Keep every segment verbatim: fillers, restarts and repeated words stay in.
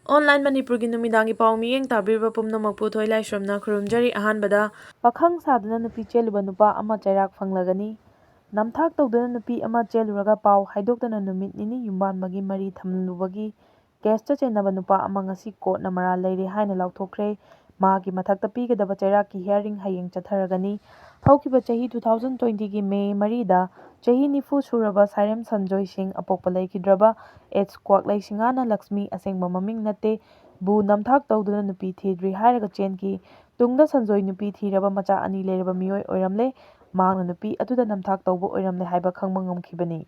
Online ꯃꯅꯤꯄꯨꯔꯒꯤ ꯅꯨꯃꯤꯗꯥꯡꯒꯤ ꯄꯥꯎ ꯃꯤꯠꯌꯦꯡ ꯇꯥꯕꯤꯔꯤꯕ ꯄꯨꯝꯅꯃꯛꯄꯨ ꯊꯣꯏ ꯂꯥꯏꯁ꯭ꯔꯝꯅ ꯈꯨꯔꯨꯝꯖꯔꯤ꯫ ꯑꯍꯥꯟꯕꯗ, ꯄꯥꯈꯪ ꯁꯥꯗꯨꯅ ꯅꯨꯄꯤ ꯆꯦꯜꯂꯨꯕ ꯅꯨꯄꯥ ꯑꯃ ꯆꯩꯔꯥꯛ ꯐꯪꯂꯒꯅꯤ꯫ ꯅꯝꯊꯥꯛ ꯇꯧꯗꯨꯅ ꯅꯨꯄꯤ ꯑꯃ ꯆꯦꯜꯂꯨꯔꯒ ꯄꯥꯎ ꯍꯥꯏꯗꯣꯛꯇꯅ ꯅꯨꯃꯤꯠ ꯅꯤꯅꯤ ꯌꯨꯝꯕꯥꯟꯕꯒꯤ ꯃꯔꯤ ꯊꯝꯂꯨꯕꯒꯤ ꯀꯦꯁꯇ ꯆꯦꯟꯅꯕ ꯅꯨꯄꯥ ꯑꯃ ꯉꯁꯤ ꯀꯣꯔꯠꯅ ꯃꯔꯥꯜ ꯂꯩꯔꯦ ꯍꯥꯏꯅ ꯂꯥꯎꯊꯣꯛꯈ꯭ꯔꯦ꯫ ꯃꯍꯥꯛꯀꯤ ꯃꯊꯛꯇ ꯄꯤꯒꯗꯕ ꯆꯩꯔꯥꯛꯀꯤ hearing ꯍꯌꯦꯡ ꯆꯠꯊꯔꯒꯅꯤ꯫ ꯍꯧꯈꯤꯕ ꯆꯍꯤ two thousand twenty ꯒꯤ ꯃꯦ ꯃꯔꯤꯗ ꯆꯍꯤ ꯅꯤꯐꯨ ꯁꯨꯔꯕ ꯁꯥꯏꯔꯦꯝ ꯁꯟꯖꯣꯏ ꯁꯤꯡ, ꯑꯄꯣꯛꯄ ꯂꯩꯈꯤꯗ꯭ꯔꯕ, ꯑꯦꯁ ꯀ꯭ꯋꯥꯛꯂꯩ ꯁꯤꯡꯍꯥꯅ ꯂꯛꯁꯃꯤ, ꯑꯁꯦꯡꯕ ꯃꯃꯤꯡ ꯅꯠꯇꯦ, ꯕꯨ ꯅꯝꯊꯥꯛ ꯇꯧꯗꯨꯅ ꯅꯨꯄꯤ ꯊꯤꯗ꯭ꯔꯤ ꯍꯥꯏꯔꯒ ꯆꯦꯟꯈꯤ꯫ ꯇꯨꯡꯗ ꯁꯟꯖꯣꯏ ꯅꯨꯄꯤ ꯊꯤꯔꯕ ꯃꯆꯥ ꯑꯅꯤ ꯂꯩꯔꯕ ꯃꯤꯑꯣꯏ ꯑꯣꯏꯔꯝꯂꯦ꯫ ꯃꯍꯥꯛꯅ ꯅꯨꯄꯤ ꯑꯗꯨꯗ ꯅꯝꯊꯥꯛ ꯇꯧꯕ ꯑꯣꯏꯔꯝꯂꯦ ꯍꯥꯏꯕ ꯈꯪꯕ ꯉꯝꯈꯤꯕꯅꯤ꯫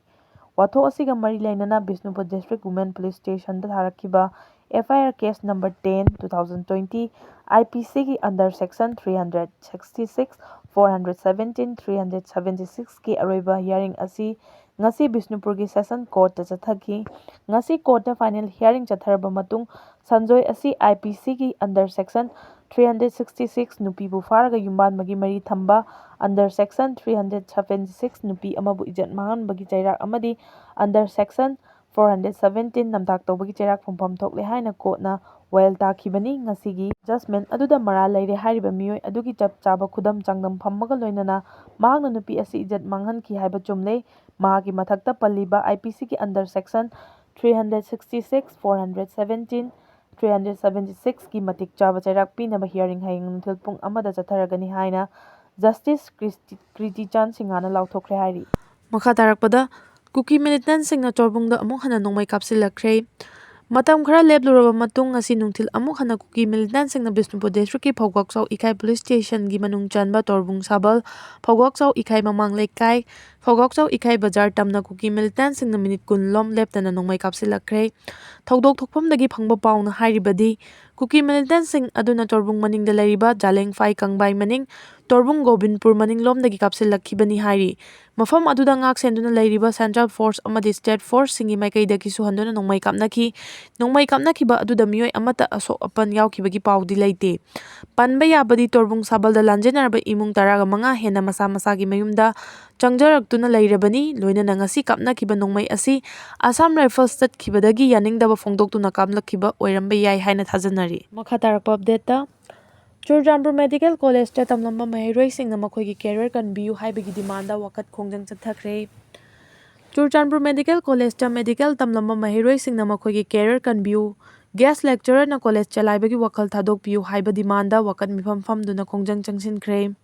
ꯋꯥꯊꯣꯛ ꯑꯁꯤꯒ ꯃꯔꯤ ꯂꯩꯅꯅ Bishnupur District Women Police Station the ꯊꯥꯔꯛꯈꯤꯕ F I R case number ten, two thousand twenty, I P C ꯒꯤ under section three hundred sixty six, four hundred seventeen, three hundred seventy six ꯀꯤ ꯑꯔꯣꯏꯕ hearing ꯑꯁꯤ ꯉꯁꯤ ꯕꯤꯁꯅꯨꯄꯨꯔꯒꯤ Session Court ꯇ ꯆꯠꯊꯈꯤ꯫ ꯉꯁꯤ court ꯇ final hearing ꯆꯠꯊꯔꯕ ꯃꯇꯨꯡ, ꯁꯟꯖꯣꯏ ꯑꯁꯤ I P C ꯒꯤ under section three hundred sixty six, ꯅꯨꯄꯤꯕꯨ ꯐꯥꯔꯒ ꯌꯨꯝꯕꯥꯟꯕꯒꯤ ꯃꯔꯤ ꯊꯝꯕ, under section three hundred seventy six, ꯅꯨꯄꯤ ꯑꯃꯕꯨ ꯏꯖꯠ ꯃꯥꯡꯍꯟꯕꯒꯤ ꯆꯩꯔꯥꯛ ꯑꯃꯗꯤ under section four hundred seventeen, ꯅꯝꯊꯥꯛ ꯇꯧꯕꯒꯤ ꯆꯩꯔꯥꯛ ꯐꯪꯐꯝ ꯊꯣꯛꯂꯦ ꯍꯥꯏꯅ court ꯅ ꯋꯥꯌꯦꯜ ꯇꯥꯈꯤꯕꯅꯤ꯫ ꯉꯁꯤꯒꯤ judgment ꯑꯗꯨꯗ ꯃꯔꯥꯜ ꯂꯩꯔꯦ ꯍꯥꯏꯔꯤꯕ ꯃꯤꯑꯣꯏ ꯑꯗꯨꯒꯤ ꯆꯞ ꯆꯥꯕ ꯈꯨꯗꯝ ꯆꯥꯡꯗꯝ ꯐꯝꯕꯒ ꯂꯣꯏꯅꯅ ꯃꯍꯥꯛꯅ ꯅꯨꯄꯤ ꯑꯁꯤ ꯏꯖꯠ ꯃꯥꯡꯍꯟꯈꯤ ꯍꯥꯏꯕ ꯆꯨꯝꯂꯦ꯫ ꯃꯍꯥꯛꯀꯤ ꯃꯊꯛꯇ ꯄꯜꯂꯤꯕ I P C ꯒꯤ under section three hundred sixty six, four hundred seventeen, three hundred seventy six ꯀꯤ ꯃꯇꯤꯛ ꯆꯥꯕ ꯆꯩꯔꯥꯛ ꯄꯤꯅꯕ hearing ꯍꯌꯦꯡ ꯅꯨꯡꯊꯤꯜ ꯄꯨꯡ ꯑꯃꯗ ꯆꯠꯊꯔꯒꯅꯤ ꯍꯥꯏꯅ Justice ꯀ꯭ꯔꯤꯁꯇꯤ-, ꯀ꯭ꯔꯤꯇꯤ ꯆꯥꯟ ꯁꯤꯡꯍꯥꯅ ꯂꯥꯎꯊꯣꯛꯈ꯭ꯔꯦ ꯍꯥꯏꯔꯤ꯫ ꯃꯈꯥ ꯇꯥꯔꯛꯄꯗ, ꯀꯨꯀꯤ militant ꯁꯤꯡꯅ ꯆꯣꯔꯕꯨꯡꯗ ꯑꯃꯨꯛ ꯍꯟꯅ ꯅꯣꯡꯃꯩ ꯀꯥꯞꯁꯤꯜꯂꯛꯈ꯭ꯔꯦ꯫ ꯃꯇꯝ ꯈꯔ ꯂꯦꯞꯂꯨꯔꯕ ꯃꯇꯨꯡ, ꯉꯁꯤ ꯅꯨꯡꯊꯤꯜ ꯑꯃꯨꯛ ꯍꯟꯅ ꯀꯨꯀꯤ militant ꯁꯤꯡꯅ ꯕꯤꯁꯅꯨꯄꯨꯔ district ꯀꯤ ꯐꯧꯒ꯭ꯋꯥꯛꯆꯥꯎ ꯏꯀꯥꯏ police station ꯒꯤ ꯃꯅꯨꯡ ꯆꯟꯕ ꯇꯣꯔꯕꯨꯡ ꯁꯥꯕꯜ, ꯐꯧꯒ꯭ꯋꯥꯛꯆꯥꯎ ꯏꯀꯥꯏ ꯃꯃꯥꯡ ꯂꯩꯀꯥꯏ, ꯐꯧꯒ꯭ꯋꯥꯛꯆꯥꯎ ꯏꯀꯥꯏ ꯕꯖꯥꯔ ꯇꯝꯅ ꯀꯨꯀꯤ militant ꯁꯤꯡꯅ minute ꯀꯨꯟ ꯂꯣꯝ ꯂꯦꯞꯇꯅ ꯅꯣꯡꯃꯩ ꯀꯥꯞꯁꯤꯜꯂꯛꯈ꯭ꯔꯦ꯫ ꯊꯧꯗꯣꯛ ꯊꯣꯛꯐꯝꯗꯒꯤ ꯐꯪꯕ ꯄꯥꯎꯅ ꯍꯥꯏꯔꯤꯕꯗꯤ, ꯀꯨꯀꯤ militant ꯁꯤꯡ ꯑꯗꯨꯅ ꯇꯣꯔꯕꯨꯡ ꯃꯅꯤꯡꯗ ꯂꯩꯔꯤꯕ ꯖꯥꯂꯦꯡꯐꯥꯏ ꯀꯪꯕꯥꯏ ꯃꯅꯤꯡ, ꯇꯣꯔꯕꯨꯡ ꯒꯣꯕꯤꯟꯄꯨꯔ ꯃꯅꯤꯡꯂꯣꯝꯗꯒꯤ ꯀꯥꯞꯁꯤꯜꯂꯛꯈꯤꯕꯅꯤ ꯍꯥꯏꯔꯤ꯫ ꯃꯐꯝ ꯑꯗꯨꯗ ꯉꯥꯛ ꯁꯦꯟꯗꯨꯅ ꯂꯩꯔꯤꯕ Central Force ꯑꯃꯗꯤ State Forceꯁꯤꯡꯒꯤ ꯃꯥꯏꯀꯩꯗꯒꯤꯁꯨ ꯍꯟꯗꯨꯅ ꯅꯣꯡꯃꯩ ꯀꯥꯞꯅꯈꯤ꯫ ꯅꯣꯡꯃꯩ ꯀꯥꯞꯅꯈꯤꯕ ꯑꯗꯨꯗ ꯃꯤꯑꯣꯏ ꯑꯃꯠꯇ ꯑꯁꯣꯛ ꯑꯄꯟ ꯌꯥꯎꯈꯤꯕꯒꯤ ꯄꯥꯎꯗꯤ ꯂꯩꯇꯦ꯫ ꯄꯟꯕ ꯌꯥꯕꯗꯤ, ꯇꯣꯔꯕꯨꯡ ꯁꯥꯕꯜꯗ ꯂꯥꯟꯖꯦꯟꯅꯔꯕ ꯏꯃꯨꯡ ꯇꯔꯥꯒ ꯃꯉꯥ ꯍꯦꯟꯅ ꯃꯁꯥ ꯃꯁꯥꯒꯤ ꯃꯌꯨꯝꯗ ꯆꯪꯖꯔꯛꯇꯨꯅ ꯂꯩꯔꯕꯅꯤ꯫ ꯂꯣꯏꯅꯅ ꯉꯁꯤ ꯀꯥꯞꯅꯈꯤꯕ ꯅꯣꯡꯃꯩ ꯑꯁꯤ Assam Rifles ꯆꯠꯈꯤꯕꯗꯒꯤ ꯌꯥꯅꯤꯡꯗꯕ ꯐꯣꯡꯗꯣꯛꯇꯨꯅ ꯀꯥꯞꯂꯛꯈꯤꯕ ꯑꯣꯏꯔꯝꯕ ꯌꯥꯏ ꯍꯥꯏꯅ ꯊꯥꯖꯅꯔꯤ꯫ ꯃꯈꯥ ꯇꯥꯔꯛꯄ updateꯇ, ꯆꯨꯔꯆꯥꯟꯄꯨꯔ ꯃꯦꯗꯤꯀꯦꯜ ꯀꯣꯂꯦꯖꯇ ꯇꯝꯂꯝꯕ ꯃꯍꯩꯔꯣꯏꯁꯤꯡꯅ ꯃꯈꯣꯏꯒꯤ career ꯀꯟꯕꯤꯌꯨ ꯍꯥꯏꯕꯒꯤ demandꯗ ꯋꯥꯀꯠ ꯈꯣꯡꯖꯪ ꯆꯠꯊꯈ꯭ꯔꯦ꯫ ꯆꯨꯔꯆꯥꯟꯄꯨꯔ ꯃꯦꯗꯤꯀꯦꯜ ꯀꯣꯂꯦꯖꯇ ꯃꯦꯗꯤꯀꯦꯜ ꯇꯝꯂꯝꯕ ꯃꯍꯩꯔꯣꯏꯁꯤꯡꯅ ꯃꯈꯣꯏꯒꯤ career ꯀꯟꯕꯤꯌꯨ, guest lecturerꯅ ꯀꯣꯂꯦꯖ ꯆꯂꯥꯏꯕꯒꯤ ꯋꯥꯈꯜ ꯊꯥꯗꯣꯛꯄꯤꯌꯨ ꯍꯥꯏꯕ demandꯗ ꯋꯥꯀꯠ ꯃꯤꯐꯝ ꯐꯝꯗꯨꯅ ꯈꯣꯡꯖꯪ ꯆꯪꯁꯤꯟꯈ꯭ꯔꯦ꯫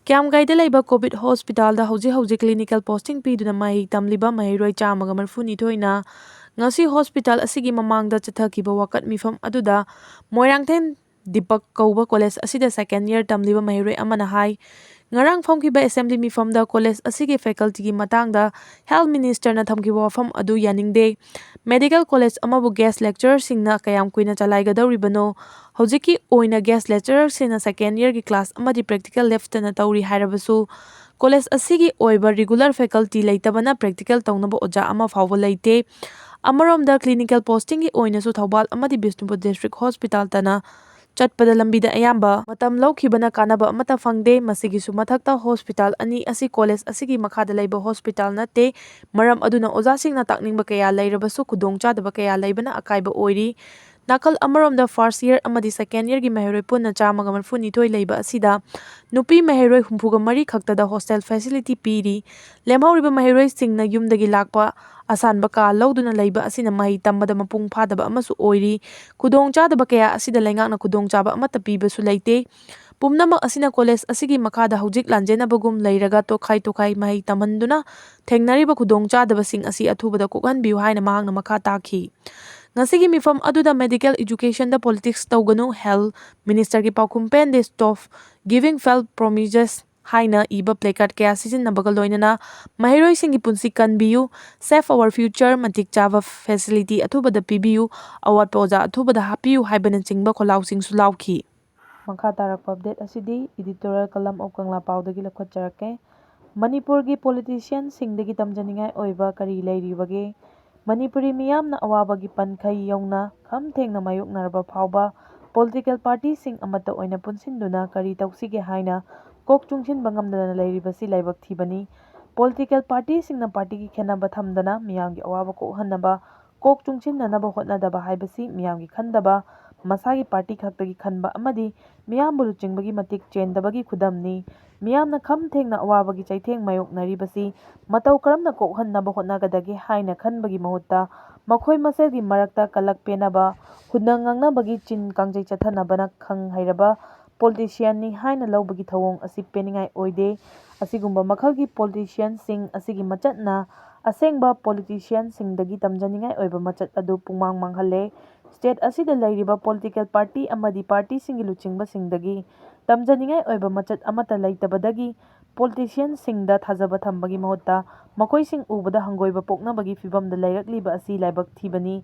ꯀ꯭ꯌꯥꯝꯒꯩꯗ ꯂꯩꯕ COVID hospitalꯗ ꯍꯧꯖꯤꯛ ꯍꯧꯖꯤꯛ clinical posting ꯄꯤꯗꯨꯅ ꯃꯍꯩ ꯇꯝꯂꯤꯕ ꯃꯍꯩꯔꯣꯏ ꯆꯥꯝꯃꯒ ꯃꯔꯤꯐꯨꯅꯤꯊꯣꯏꯅ ꯉꯁꯤ hospital ꯑꯁꯤꯒꯤ ꯃꯃꯥꯡꯗ ꯆꯠꯊꯈꯤꯕ ꯋꯥꯀꯠ ꯃꯤꯐꯝ ꯑꯗꯨꯗ ꯃꯣꯏꯔꯥꯡꯊꯦꯝ ꯗꯤꯄꯛ ꯀꯧꯕ ꯀꯣꯂꯦꯖ ꯑꯁꯤꯗ second year ꯇꯝꯂꯤꯕ ꯃꯍꯩꯔꯣꯏ ꯑꯃꯅ ꯍꯥꯏ, ꯉꯔꯥꯡ ꯐꯝꯈꯤꯕ assembly ꯃꯤꯐꯝꯗ ꯀꯣꯂꯦꯖ ꯑꯁꯤꯒꯤ facultyꯒꯤ ꯃꯇꯥꯡꯗ health ministerꯅ ꯊꯝꯈꯤꯕ ꯋꯥꯐꯝ ꯑꯗꯨ ꯌꯥꯅꯤꯡꯗꯦ꯫ Medical college ꯑꯃꯕꯨ guest lecturerꯁꯤꯡꯅ ꯀꯌꯥꯝ ꯀꯨꯏꯅ ꯆꯂꯥꯏꯒꯗꯧꯔꯤꯕꯅꯣ? ꯍꯧꯖꯤꯛꯀꯤ ꯑꯣꯏꯅ guest lecturerꯁꯤꯡꯅ second yearꯒꯤ class ꯑꯃꯗꯤ practical ꯂꯦꯞꯇꯅ ꯇꯧꯔꯤ ꯍꯥꯏꯔꯕꯁꯨ, ꯀꯣꯂꯦꯖ ꯑꯁꯤꯒꯤ ꯑꯣꯏꯕ regular faculty ꯂꯩꯇꯕꯅ practical ꯇꯧꯅꯕ ꯑꯣꯖꯥ ꯑꯃ ꯐꯥꯎꯕ ꯂꯩꯇꯦ꯫ ꯑꯃꯔꯣꯝꯗ clinical postingꯒꯤ ꯑꯣꯏꯅꯁꯨ ꯊꯧꯕꯥꯜ ꯑꯃꯗꯤ ꯕꯤꯁꯅꯨꯄꯨꯔ district hospitalꯇꯅ ꯆꯠꯄꯗ ꯂꯝꯕꯤꯗ ꯑꯌꯥꯝꯕ ꯃꯇꯝ ꯂꯧꯈꯤꯕꯅ ꯀꯥꯟꯅꯕ ꯑꯃꯠꯇ ꯐꯪꯗꯦ꯫ ꯃꯁꯤꯒꯤꯁꯨ ꯃꯊꯛꯇ hospital ꯑꯅꯤ ꯑꯁꯤ ꯀꯣꯂꯦꯖ ꯑꯁꯤꯒꯤ ꯃꯈꯥꯗ ꯂꯩꯕ hospital ꯅꯠꯇꯦ꯫ ꯃꯔꯝ ꯑꯗꯨꯅ ꯑꯣꯖꯥꯁꯤꯡꯅ ꯇꯥꯛꯅꯤꯡꯕ ꯀꯌꯥ ꯂꯩꯔꯕꯁꯨ ꯈꯨꯗꯣꯡꯆꯥꯗꯕ ꯀꯌꯥ ꯂꯩꯕꯅ ꯑꯀꯥꯏꯕ ꯑꯣꯏꯔꯤ꯫ ꯅꯥꯀꯜ ꯑꯃꯔꯣꯝꯗ first year ꯑꯃꯗꯤ second yearꯒꯤ ꯃꯍꯩꯔꯣꯏ ꯄꯨꯟꯅ ꯆꯥꯝꯃꯒ ꯃꯔꯤꯐꯨꯅꯤꯊꯣꯏ ꯂꯩꯕ ꯑꯁꯤꯗ ꯅꯨꯄꯤ ꯃꯍꯩꯔꯣꯏ ꯍꯨꯝꯐꯨꯒ ꯃꯔꯤ ꯈꯛꯇꯗ hostel facility ꯄꯤꯔꯤ꯫ ꯂꯦꯝꯍꯧꯔꯤꯕ ꯃꯍꯩꯔꯣꯏꯁꯤꯡꯅ ꯌꯨꯝꯗꯒꯤ ꯂꯥꯛꯄ ꯑꯁꯥꯟꯕ ꯀꯥ ꯂꯧꯗꯨꯅ ꯂꯩꯕ ꯑꯁꯤꯅ ꯃꯍꯩ ꯇꯝꯕꯗ ꯃꯄꯨꯡ ꯐꯥꯗꯕ ꯑꯃꯁꯨ ꯑꯣꯏꯔꯤ꯫ ꯈꯨꯗꯣꯡꯆꯥꯗꯕ ꯀꯌꯥ ꯑꯁꯤꯗ ꯂꯩꯉꯥꯛꯅ ꯈꯨꯗꯣꯡꯆꯥꯕ ꯑꯃꯠꯇ ꯄꯤꯕꯁꯨ ꯂꯩꯇꯦ꯫ ꯄꯨꯝꯅꯃꯛ ꯑꯁꯤꯅ ꯀꯣꯂꯦꯖ ꯑꯁꯤꯒꯤ ꯃꯈꯥꯗ ꯍꯧꯖꯤꯛ ꯂꯥꯟꯖꯦꯟꯅꯕꯒꯨꯝ ꯂꯩꯔꯒ ꯇꯣꯈꯥꯏ ꯇꯣꯈꯥꯏ ꯃꯍꯩ ꯇꯝꯍꯟꯗꯨꯅ ꯊꯦꯡꯅꯔꯤꯕ ꯈꯨꯗꯣꯡꯆꯥꯗꯕꯁꯤꯡ ꯑꯁꯤ ꯑꯊꯨꯕꯗ ꯀꯣꯛꯍꯟꯕꯤꯌꯨ ꯍꯥꯏꯅ ꯃꯍꯥꯛꯅ ꯃꯈꯥ ꯇꯥꯈꯤ꯫ ꯉꯁꯤꯒꯤ ꯃꯤꯐꯝ ꯑꯗꯨꯗ medical educationꯗ politics ꯇꯧꯒꯅꯨ, health ministerꯒꯤ ꯄꯥꯎꯈꯨꯝ pen, the stop giving false promises ꯍꯥꯏꯅ ꯏꯕ placard ꯀꯌꯥ ꯁꯤꯖꯤꯟꯅꯕꯒ ꯂꯣꯏꯅꯅ ꯃꯍꯩꯔꯣꯏꯁꯤꯡꯒꯤ ꯄꯨꯟꯁꯤ ꯀꯟꯕꯤꯌꯨ, save our future, ꯃꯇꯤꯛ ꯆꯥꯕ facility ꯑꯊꯨꯕꯗ ꯄꯤꯕꯤꯌꯨ, ꯑꯋꯥꯠꯄ ꯑꯣꯖꯥ ꯑꯊꯨꯕꯗ ꯍꯥꯞꯄꯤꯌꯨ ꯍꯥꯏꯕꯅꯆꯤꯡꯕ ꯈꯣꯜꯂꯥꯎꯁꯤꯡꯁꯨ ꯂꯥꯎꯈꯤ꯫ ꯃꯈꯥ ꯇꯥꯔꯛꯄ update ꯑꯁꯤꯗꯤ editorial column of ꯀꯪꯂꯥ ꯄꯥꯎꯗꯒꯤ ꯂꯧꯈꯠꯆꯔꯛꯀꯦ꯫ ꯃꯅꯤꯄꯨꯔꯒꯤ ꯄꯣꯂꯤꯇꯤꯁꯤꯌꯥꯟꯁꯤꯡꯗꯒꯤ ꯇꯝꯖꯅꯤꯡꯉꯥꯏ ꯑꯣꯏꯕ ꯀꯔꯤ ꯂꯩꯔꯤꯕꯒꯦ? ꯃꯅꯤꯄꯨꯔꯤ ꯃꯤꯌꯥꯝꯅ ꯑꯋꯥꯕꯒꯤ ꯄꯟꯈꯩ ꯌꯧꯅ ꯈꯝ ꯊꯦꯡꯅ ꯃꯥꯌꯣꯛꯅꯔꯕ ꯐꯥꯎꯕ ꯄꯣꯂꯤꯇꯤꯀꯦꯜ ꯄꯥꯔꯇꯤꯁꯤꯡ ꯑꯃꯠꯇ ꯑꯣꯏꯅ ꯄꯨꯟꯁꯤꯟꯗꯨꯅ ꯀꯔꯤ ꯇꯧꯁꯤꯒꯦ ꯍꯥꯏꯅ ꯀꯣꯛ ꯆꯨꯡꯁꯤꯟꯕ ꯉꯝꯗꯅ ꯂꯩꯔꯤꯕꯁꯤ ꯂꯥꯏꯕꯛ ꯊꯤꯕꯅꯤ꯫ ꯄꯣꯂꯤꯇꯤꯀꯦꯜ ꯄꯥꯔꯇꯤꯁꯤꯡꯅ ꯄꯥꯔꯇꯤꯒꯤ ꯈꯦꯠꯅꯕ ꯊꯝꯗꯅ ꯃꯤꯌꯥꯝꯒꯤ ꯑꯋꯥꯕ ꯀꯣꯛꯍꯟꯅꯕ ꯀꯣꯛ ꯆꯨꯡꯁꯤꯟꯅꯅꯕ ꯍꯣꯠꯅꯗꯕ ꯍꯥꯏꯕꯁꯤ ꯃꯤꯌꯥꯝꯒꯤ ꯈꯟꯗꯕ, ꯃꯁꯥꯒꯤ ꯄꯥꯔꯇꯤ ꯈꯛꯇꯒꯤ ꯈꯟꯕ ꯑꯃꯗꯤ ꯃꯤꯌꯥꯝꯕꯨ ꯂꯨꯆꯤꯡꯕꯒꯤ ꯃꯇꯤꯛ ꯆꯦꯟꯗꯕꯒꯤ ꯈꯨꯗꯝꯅꯤ꯫ ꯃꯤꯌꯥꯝꯅ ꯈꯝ ꯊꯦꯡꯅ ꯑꯋꯥꯕꯒꯤ ꯆꯩꯊꯦꯡ ꯃꯥꯌꯣꯛꯅꯔꯤꯕꯁꯤ ꯃꯇꯧ ꯀꯔꯝꯅ ꯀꯣꯛꯍꯟꯅꯕ ꯍꯣꯠꯅꯒꯗꯒꯦ ꯍꯥꯏꯅ ꯈꯟꯕꯒꯤ ꯃꯍꯨꯠꯇ ꯃꯈꯣꯏ ꯃꯁꯦꯜꯒꯤ ꯃꯔꯛꯇ ꯀꯂꯛ ꯄꯦꯟꯅꯕ, ꯍꯨꯟꯅ ꯉꯥꯡꯅꯕꯒꯤ ꯆꯤꯟ ꯀꯥꯡꯖꯩ ꯆꯠꯊꯅꯕꯅ ꯈꯪ ꯍꯩꯔꯕ ꯄꯣꯂꯤꯇꯤꯁꯤꯌꯥꯟꯅꯤ ꯍꯥꯏꯅ ꯂꯧꯕꯒꯤ ꯊꯧꯑꯣꯡ ꯑꯁꯤ ꯄꯦꯟꯅꯤꯡꯉꯥꯏ ꯑꯣꯏꯗꯦ꯫ ꯑꯁꯤꯒꯨꯝꯕ ꯃꯈꯜꯒꯤ ꯄꯣꯂꯤꯇꯤꯁꯤꯌꯥꯟꯁꯤꯡ ꯑꯁꯤꯒꯤ ꯃꯆꯠꯅ ꯑꯁꯦꯡꯕ ꯄꯣꯂꯤꯇꯤꯁꯤꯌꯥꯟꯁꯤꯡꯗꯒꯤ ꯇꯝꯖꯅꯤꯡꯉꯥꯏ ꯑꯣꯏꯕ ꯃꯆꯠ ꯑꯗꯨ ꯄꯨꯡꯃꯥꯡ ꯃꯥꯡꯍꯜꯂꯦ꯫ ꯁ꯭ꯇꯦꯠ ꯑꯁꯤꯗ ꯂꯩꯔꯤꯕ ꯄꯣꯂꯤꯇꯤꯀꯦꯜ ꯄꯥꯔꯇꯤ ꯑꯃꯗꯤ ꯄꯥꯔꯇꯤꯁꯤꯡꯒꯤ ꯂꯨꯆꯤꯡꯕꯁꯤꯡꯗꯒꯤ ꯇꯝꯖꯅꯤꯡꯉꯥꯏ ꯑꯣꯏꯕ ꯃꯆꯠ ꯑꯃꯠꯇ ꯂꯩꯇꯕꯗꯒꯤ ꯄꯣꯂꯤꯇꯤꯁꯤꯌꯥꯟꯁꯤꯡꯗ ꯊꯥꯖꯕ ꯊꯝꯕꯒꯤ ꯃꯍꯨꯠꯇ ꯃꯈꯣꯏꯁꯤꯡ ꯎꯕꯗ ꯍꯪꯒꯣꯏꯕ ꯄꯣꯛꯅꯕꯒꯤ ꯐꯤꯚꯝꯗ ꯂꯩꯔꯛꯂꯤꯕ ꯑꯁꯤ ꯂꯥꯏꯕꯛ ꯊꯤꯕꯅꯤ꯫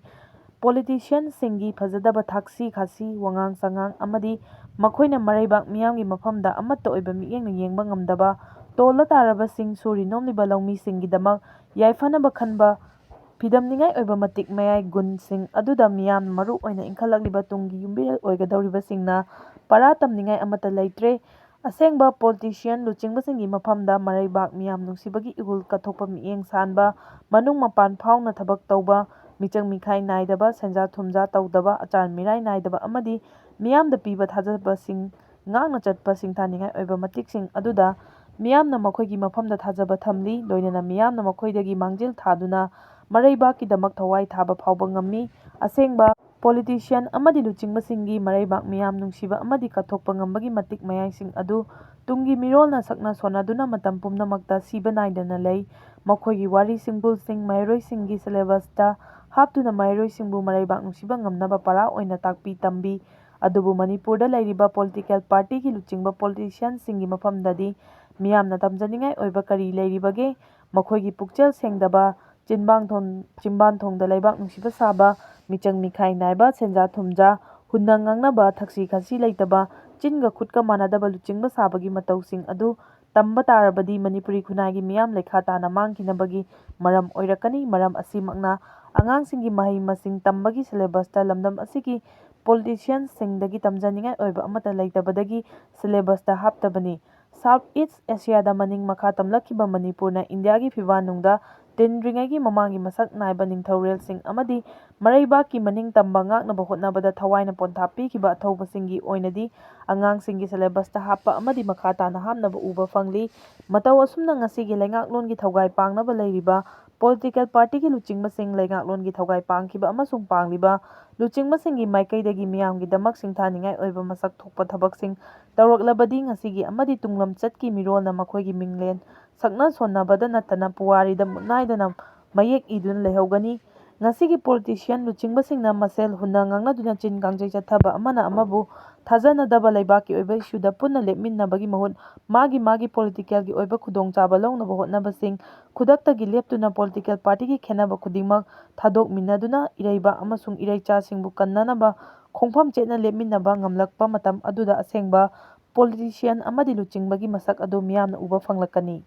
ꯄꯣꯂꯤꯇꯤꯁꯤꯌꯥꯟꯁꯤꯡꯒꯤ ꯐꯖꯗꯕ ꯊꯛꯁꯤ ꯈꯥꯁꯤ, ꯋꯥꯉꯥꯡ ꯁꯉꯥꯡ ꯑꯃꯗꯤ ꯃꯈꯣꯏꯅ ꯃꯔꯩꯕꯥꯛ ꯃꯤꯌꯥꯝꯒꯤ ꯃꯐꯝꯗ ꯑꯃꯠꯇ ꯑꯣꯏꯕ ꯃꯤꯠꯌꯦꯡꯅ ꯌꯦꯡꯕ ꯉꯝꯗꯕ, ꯇꯣꯜꯂ ꯇꯥꯔꯕꯁꯤꯡ ꯁꯨꯔꯤ ꯅꯣꯝꯂꯤꯕ ꯂꯧꯃꯤꯁꯤꯡꯒꯤꯗꯃꯛ ꯌꯥꯏꯐꯅꯕ ꯈꯟꯕ, ꯐꯤꯗꯝꯅꯤꯡꯉꯥꯏ ꯑꯣꯏꯕ ꯃꯇꯤꯛ ꯃꯌꯥꯏ ꯒꯨꯟꯁꯤꯡ ꯑꯗꯨꯗ ꯃꯤꯌꯥꯝꯅ ꯃꯔꯨ ꯑꯣꯏꯅ ꯏꯟꯈꯠꯂꯛꯂꯤꯕ ꯇꯨꯡꯒꯤ ꯌꯨꯝꯕꯤꯔꯦꯜ ꯑꯣꯏꯒꯗꯧꯔꯤꯕꯁꯤꯡꯅ ꯄꯔꯥ ꯇꯝꯅꯤꯡꯉꯥꯏ ꯑꯃꯠꯇ ꯂꯩꯇ꯭ꯔꯦ꯫ ꯑꯁꯦꯡꯕ ꯄꯣꯂꯤꯇꯤꯁꯤꯌꯥꯟ ꯂꯨꯆꯤꯡꯕꯁꯤꯡꯒꯤ ꯃꯐꯝꯗ ꯃꯔꯩꯕꯥꯛ ꯃꯤꯌꯥꯝ ꯅꯨꯡꯁꯤꯕꯒꯤ ꯏꯍꯨꯜ ꯀꯠꯊꯣꯛꯄ, ꯃꯤꯠꯌꯦꯡ ꯁꯥꯟꯕ, ꯃꯅꯨꯡ ꯃꯄꯥꯟ ꯐꯥꯎꯅ ꯊꯕꯛ ꯇꯧꯕ, ꯃꯤꯆꯪ ꯃꯤꯈꯥꯏ ꯅꯥꯏꯗꯕ, ꯁꯦꯟꯖꯥ ꯊꯨꯝꯖꯥ ꯇꯧꯗꯕ, ꯑꯆꯥꯟ ꯃꯤꯔꯥꯏ ꯅꯥꯏꯗꯕ ꯑꯃꯗꯤ ꯃꯤꯌꯥꯝꯗ ꯄꯤꯕ ꯊꯥꯖꯕꯁꯤꯡ ꯉꯥꯛꯅ ꯆꯠꯄ ꯁꯤꯡꯊꯥꯅꯤꯡꯉꯥꯏ ꯑꯣꯏꯕ ꯃꯇꯤꯛꯁꯤꯡ ꯑꯗꯨꯗ ꯃꯤꯌꯥꯝꯅ ꯃꯈꯣꯏꯒꯤ ꯃꯐꯝꯗ ꯊꯥꯖꯕ ꯊꯝꯂꯤ꯫ ꯂꯣꯏꯅꯅ ꯃꯤꯌꯥꯝꯅ ꯃꯈꯣꯏꯗꯒꯤ ꯃꯥꯡꯖꯤꯜ ꯊꯥꯗꯨꯅ ꯃꯔꯩꯕꯥꯛꯀꯤꯗꯃꯛ ꯊꯋꯥꯏ ꯊꯥꯕ ꯐꯥꯎꯕ ꯉꯝꯃꯤ꯫ ꯑꯁꯦꯡꯕ ꯄꯣꯂꯤꯇꯤꯁꯤꯌꯥꯟ ꯑꯃꯗꯤ ꯂꯨꯆꯤꯡꯕꯁꯤꯡꯒꯤ ꯃꯔꯩꯕꯥꯛ ꯃꯤꯌꯥꯝ ꯅꯨꯡꯁꯤꯕ ꯑꯃꯗꯤ ꯀꯠꯊꯣꯛꯄ ꯉꯝꯕꯒꯤ ꯃꯇꯤꯛ ꯃꯌꯥꯏꯁꯤꯡ ꯑꯗꯨ ꯇꯨꯡꯒꯤ ꯃꯤꯔꯣꯜꯅ ꯁꯛꯅ ꯁꯣꯟꯅꯗꯨꯅ ꯃꯇꯝ ꯄꯨꯝꯅꯃꯛꯇ ꯁꯤꯕ ꯅꯥꯏꯗꯅ ꯂꯩ꯫ ꯃꯈꯣꯏꯒꯤ ꯋꯥꯔꯤ ꯁꯤꯡꯕꯨꯜꯁꯤꯡ ꯃꯍꯩꯔꯣꯏꯁꯤꯡꯒꯤ ꯁꯤꯂꯦꯕꯁꯇ ꯍꯥꯞꯇꯨꯅ ꯃꯍꯩꯔꯣꯏꯁꯤꯡꯕꯨ ꯃꯔꯩꯕꯥꯛ ꯅꯨꯡꯁꯤꯕ ꯉꯝꯅꯕ ꯄꯔꯥ ꯑꯣꯏꯅ ꯇꯥꯛꯄꯤ ꯇꯝꯕꯤ꯫ ꯑꯗꯨꯕꯨ ꯃꯅꯤꯄꯨꯔꯗ ꯂꯩꯔꯤꯕ ꯄꯣꯂꯤꯇꯤꯀꯦꯜ ꯄꯥꯔꯇꯤꯒꯤ ꯂꯨꯆꯤꯡꯕ ꯄꯣꯂꯤꯇꯤꯁꯤꯌꯥꯟꯁꯤꯡꯒꯤ ꯃꯐꯝꯗꯗꯤ ꯃꯤꯌꯥꯝꯅ ꯇꯝꯖꯅꯤꯡꯉꯥꯏ ꯑꯣꯏꯕ ꯀꯔꯤ ꯂꯩꯔꯤꯕꯒꯦ? ꯃꯈꯣꯏꯒꯤ ꯄꯨꯛꯆꯦꯜ ꯁꯦꯡꯗꯕ, ꯆꯤꯟꯕꯥꯡ ꯊꯣꯟ-, ꯆꯤꯟꯕꯥꯟ ꯊꯣꯡꯗ ꯂꯩꯕꯥꯛ ꯅꯨꯡꯁꯤꯕ ꯁꯥꯕ, ꯃꯤꯆꯪ ꯃꯤꯈꯥꯏ ꯅꯥꯏꯕ, ꯁꯦꯟꯖꯥ ꯊꯨꯝꯖꯥ ꯍꯨꯟꯅ ꯉꯥꯡꯅꯕ, ꯊꯛꯁꯤ ꯈꯥꯁꯤ ꯂꯩꯇꯕ, ꯆꯤꯟꯒ ꯈꯨꯠꯀ ꯃꯥꯟꯅꯗꯕ ꯂꯨꯆꯤꯡꯕ ꯁꯥꯕꯒꯤ ꯃꯇꯧꯁꯤꯡ ꯑꯗꯨ ꯇꯝꯕ ꯇꯥꯔꯕꯗꯤ ꯃꯅꯤꯄꯨꯔꯤ ꯈꯨꯟꯅꯥꯏꯒꯤ ꯃꯤꯌꯥꯝ ꯂꯩꯈꯥ ꯇꯥꯅ ꯃꯥꯡꯈꯤꯅꯕꯒꯤ ꯃꯔꯝ ꯑꯣꯏꯔꯛꯀꯅꯤ꯫ ꯃꯔꯝ ꯑꯁꯤꯃꯛꯅ ꯑꯉꯥꯡꯁꯤꯡꯒꯤ ꯃꯍꯩ ꯃꯁꯤꯡ ꯇꯝꯕꯒꯤ syllabus ꯇ ꯂꯝꯗꯝ ꯑꯁꯤꯒꯤ politician ꯁꯤꯡꯗꯒꯤ ꯇꯝꯖꯅꯤꯡꯉꯥꯏ ꯑꯣꯏꯕ ꯑꯃꯠꯇ ꯂꯩꯇꯕꯗꯒꯤ syllabus ꯇ ꯍꯥꯞꯇꯕꯅꯤ꯫ South East Asia ꯗ ꯃꯅꯤꯡ ꯃꯈꯥ ꯇꯝꯂꯛꯈꯤꯕ ꯃꯅꯤꯄꯨꯔꯅ ꯏꯟꯗꯤꯌꯥꯒꯤ ꯐꯤꯕꯥꯟꯅꯨꯡꯗ ꯇꯤꯟꯗ꯭ꯔꯤꯉꯩꯒꯤ ꯃꯃꯥꯡꯒꯤ ꯃꯁꯛ ꯅꯥꯏꯕ ꯅꯤꯡꯊꯧꯔꯦꯜꯁꯤꯡ ꯑꯃꯗꯤ ꯃꯔꯩꯕꯥꯛꯀꯤ ꯃꯅꯤꯡ ꯇꯝꯕ ꯉꯥꯛꯅꯕ ꯍꯣꯠꯅꯕꯗ ꯊꯋꯥꯏꯅ ꯄꯣꯟꯊꯥ ꯄꯤꯈꯤꯕ ꯑꯊꯧꯕꯁꯤꯡꯒꯤ ꯑꯣꯏꯅꯗꯤ ꯑꯉꯥꯡꯁꯤꯡꯒꯤ syllabus ꯇ ꯍꯥꯞꯄ ꯑꯃꯗꯤ ꯃꯈꯥ ꯇꯥꯅ ꯍꯥꯞꯅꯕ ꯎꯕ ꯐꯪꯂꯤ꯫ ꯃꯇꯧ ꯑꯁꯨꯝꯅ ꯉꯁꯤꯒꯤ ꯂꯩꯉꯥꯛꯂꯣꯟꯒꯤ ꯊꯧꯒꯥꯏ ꯄꯥꯡꯅꯕ ꯂꯩꯔꯤꯕ political party ꯒꯤ ꯂꯨꯆꯤꯡꯕꯁꯤꯡ ꯂꯩꯉꯥꯛꯂꯣꯟꯒꯤ ꯊꯧꯒꯥꯏ ꯄꯥꯡꯈꯤꯕ ꯑꯃꯁꯨꯡ ꯄꯥꯡꯂꯤꯕ ꯂꯨꯆꯤꯡꯕꯁꯤꯡꯒꯤ ꯃꯥꯏꯀꯩꯗꯒꯤ ꯃꯤꯌꯥꯝꯒꯤꯗꯃꯛ ꯁꯤꯡꯊꯥꯅꯤꯡꯉꯥꯏ ꯑꯣꯏꯕ ꯃꯁꯛ ꯊꯣꯛꯄ ꯊꯕꯛꯁꯤꯡ ꯇꯧꯔꯛꯂꯕꯗꯤ ꯉꯁꯤꯒꯤ ꯑꯃꯗꯤ ꯇꯨꯡꯂꯝꯆꯠꯀꯤ ꯃꯤꯔꯣꯜꯅ ꯃꯈꯣꯏꯒꯤ ꯃꯤꯡꯂꯦꯟ ꯁꯛꯅ ꯁꯣꯟꯅꯕꯗ ꯅꯠꯇꯅ ꯄꯨꯋꯥꯔꯤꯗ ꯃꯨꯠꯅꯥꯏꯗꯅ ꯃꯌꯦꯛ ꯏꯗꯨꯅ ꯂꯩꯍꯧꯒꯅꯤ꯫ ꯉꯁꯤꯒꯤ politician ꯂꯨꯆꯤꯡꯕꯁꯤꯡꯅ ꯃꯁꯦꯜ ꯍꯨꯟꯅ ꯉꯥꯡꯅꯗꯨꯅ ꯆꯤꯟ ꯀꯥꯡꯖꯩ ꯆꯠꯊꯕ ꯑꯃꯅ ꯑꯃꯕꯨ ꯊꯥꯖꯅꯗꯕ ꯂꯩꯕꯥꯛꯀꯤ ꯑꯣꯏꯕ issue ꯗ ꯄꯨꯟꯅ ꯂꯦꯞꯃꯤꯟꯅꯕꯒꯤ ꯃꯍꯨꯠ ꯃꯥꯒꯤ ꯃꯥꯒꯤ political ꯒꯤ ꯑꯣꯏꯕ ꯈꯨꯗꯣꯡꯆꯥꯕ ꯂꯧꯅꯕ ꯍꯣꯠꯅꯕꯁꯤꯡ ꯈꯨꯗꯛꯇꯒꯤ ꯂꯦꯞꯇꯨꯅ political party ꯒꯤ ꯈꯦꯟꯅꯕ ꯈꯨꯗꯤꯡꯃꯛ ꯊꯥꯗꯣꯛꯃꯤꯟꯅꯗꯨꯅ ꯏꯔꯩꯕꯥꯛ ꯑꯃꯁꯨꯡ ꯏꯔꯩꯆꯥꯁꯤꯡꯕꯨ ꯀꯟꯅꯅꯕ ꯈꯣꯡꯐꯝ ꯆꯦꯠꯅ ꯂꯦꯞꯃꯤꯟꯅꯕ ꯉꯝꯂꯛꯄ ꯃꯇꯝ ꯑꯗꯨꯗ ꯑꯁꯦꯡꯕ politician ꯑꯃꯗꯤ ꯂꯨꯆꯤꯡꯕꯒꯤ ꯃꯁꯛ ꯑꯗꯨ ꯃꯤꯌꯥꯝꯅ ꯎꯕ ꯐꯪꯂꯛꯀꯅꯤ꯫